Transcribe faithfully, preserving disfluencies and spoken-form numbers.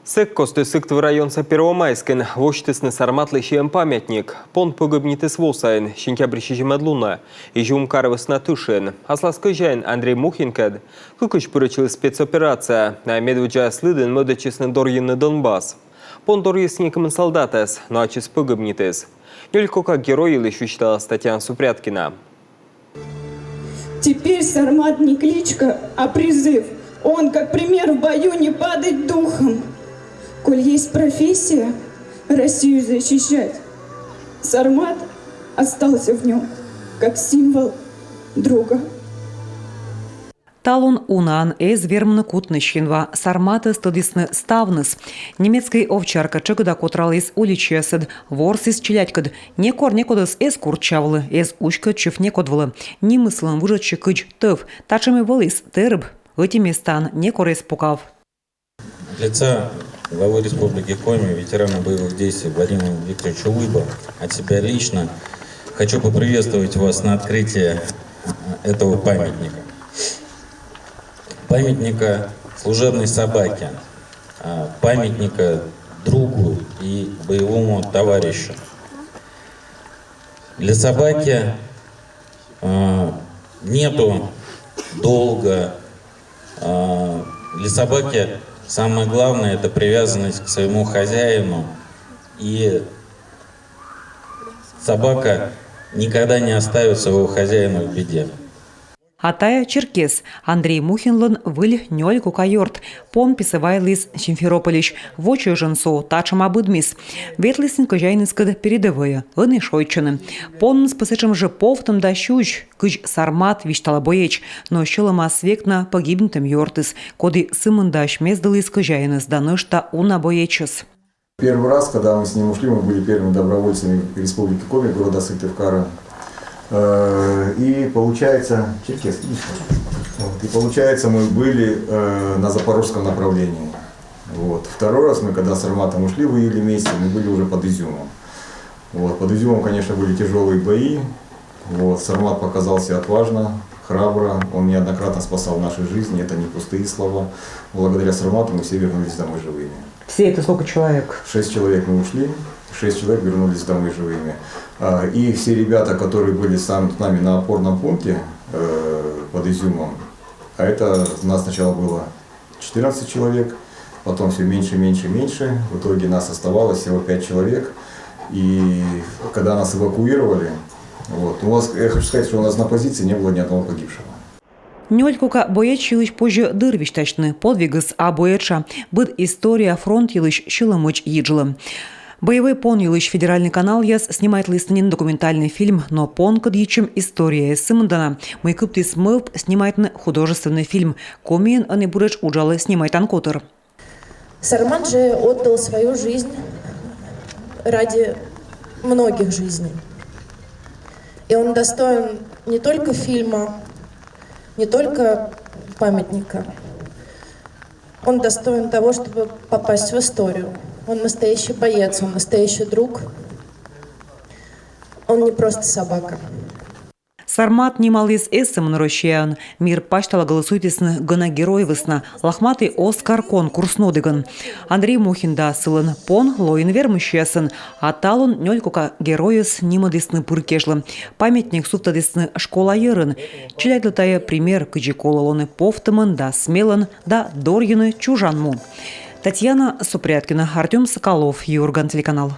Сэк кості Сыктыв районса Первомайскын восьтісны Сарматлы сиӧм памятник. Пон пӧгибнитіс во сайын, сентябрь сизимӧд лунӧ, изюм кар вӧсна тышын. Аслас кӧзяин Андрей Мухинкӧд кыкысь пырӧдчыліс спецоперация, а медводдзаяс лыдын мӧдӧдчисны дорйыны Донбасс. Пон дорйис некымын солдатӧс, но ачыс пӧгибнитіс. Нёль кока герой йылысь висьталас Татьяна Супряткина. Теперь Сармат не кличка, а призыв. Он, как пример в бою, не падать духом. Коль есть профессия Россию защищать, Сармат остался в нем, как символ друга. Талун унаӧн эз вермыны кутны синва. Сарматӧс тӧдісны ставныс. Немецкӧй овчарка тшӧкыда котраліс уличаясӧд, ворсіс челядькӧд, некор некодӧс эз курччавлы, эз уськӧдчыв некод вылӧ. Нимыс сылӧн выжӧдсьӧ кыдз тӧв. Татшӧм и вӧлі тэрыб, ӧти местаын некор эз пукав. От лица главы Республики Коми, ветерана боевых действий Владимира Викторовича Улыбова, от себя лично хочу поприветствовать вас на открытии этого памятника. Памятника служебной собаке, а, памятника другу и боевому товарищу. Для собаки, а, нету долга. А, для собаки самое главное — это привязанность к своему хозяину. И собака никогда не оставит своего хозяина в беде. А тайӧ черкес, Андрей Мухинлӧн выль нёль кока ёрт. Пон писӧ вайліс Симферопольысь. Воча ыджыд со татшӧма быдмис. Ветлісны кӧзяиныскӧд передӧвӧйӧ, ӧні шойччӧны. Поныс пӧ сэтшӧм жӧ повтӧм да сюзь, кыдз Сармат, висьталӧ боеч. Но сьӧлӧмас век на пӧгибнитӧм ёртыс, коді сы мындаӧсь мездыліс кӧзяинӧс да нӧшта уна боечӧс. Первый раз, когда мы с ним ушли, мы были первыми добровольцами Республики Коми, города Сыктывкара. Э, и получается, черкес, видишь? Вот, и получается, мы были э, на запорожском направлении. Вот. Второй раз мы, когда с Сарматом ушли в июле месяце, мы были уже под Изюмом. Вот. Под Изюмом, конечно, были тяжелые бои. Вот. Сармат показал себя отважно, храбро. Он неоднократно спасал наши жизни, это не пустые слова. Благодаря Сармату мы все вернулись домой живыми. Все — это сколько человек? Шесть человек мы ушли, шесть человек вернулись домой живыми. А, и все ребята, которые были сам, с нами на опорном пункте э, под Изюмом, а это у нас сначала было четырнадцать человек, потом все меньше, меньше, меньше. В итоге нас оставалось всего пять человек. И когда нас эвакуировали, вот, у нас, я хочу сказать, что у нас на позиции не было ни одного погибшего. Нёль кока боеч йылысь позьӧ дыр висьтасьны. Подвигыс абу этша. Быд история фронт йылысь сьӧлӧмӧдз йиджлӧ. Боевӧй пон йылысь федеральнӧй каналъяс снимайтлісны нин документальнӧй фильм, но понкӧд йитчӧм историяыс сымында на, мый кыптіс мӧвп снимайтны художественнӧй фильм. Комиын ӧні буретш уджалӧ снимайтан котыр. Сармат же отдал свою жизнь ради многих жизней. И он достоин не только фильма, не только памятника. Он достоин того, чтобы попасть в историю. Он настоящий боец, он настоящий друг. Он не просто собака. Сармат нималіс эз сӧмын Россияын. Мир пасьтала гӧлӧсуйтісны гӧна герой вӧсна «Лохматый Оскар» конкурс нуӧдігӧн. Андрей Мухин да сылӧн пон лоин вермысьясӧн. А талун нёль кока геройӧс нимӧдісны пыр кежлӧ. Памятник сувтӧдісны школа йӧрын. Челядьлы тайӧ пример, кыдзи колӧ лоны повтӧмӧн да смелӧн да дорйыны чужан му. Татьяна Супряткина, Артём Соколов, «Юрган» телеканал.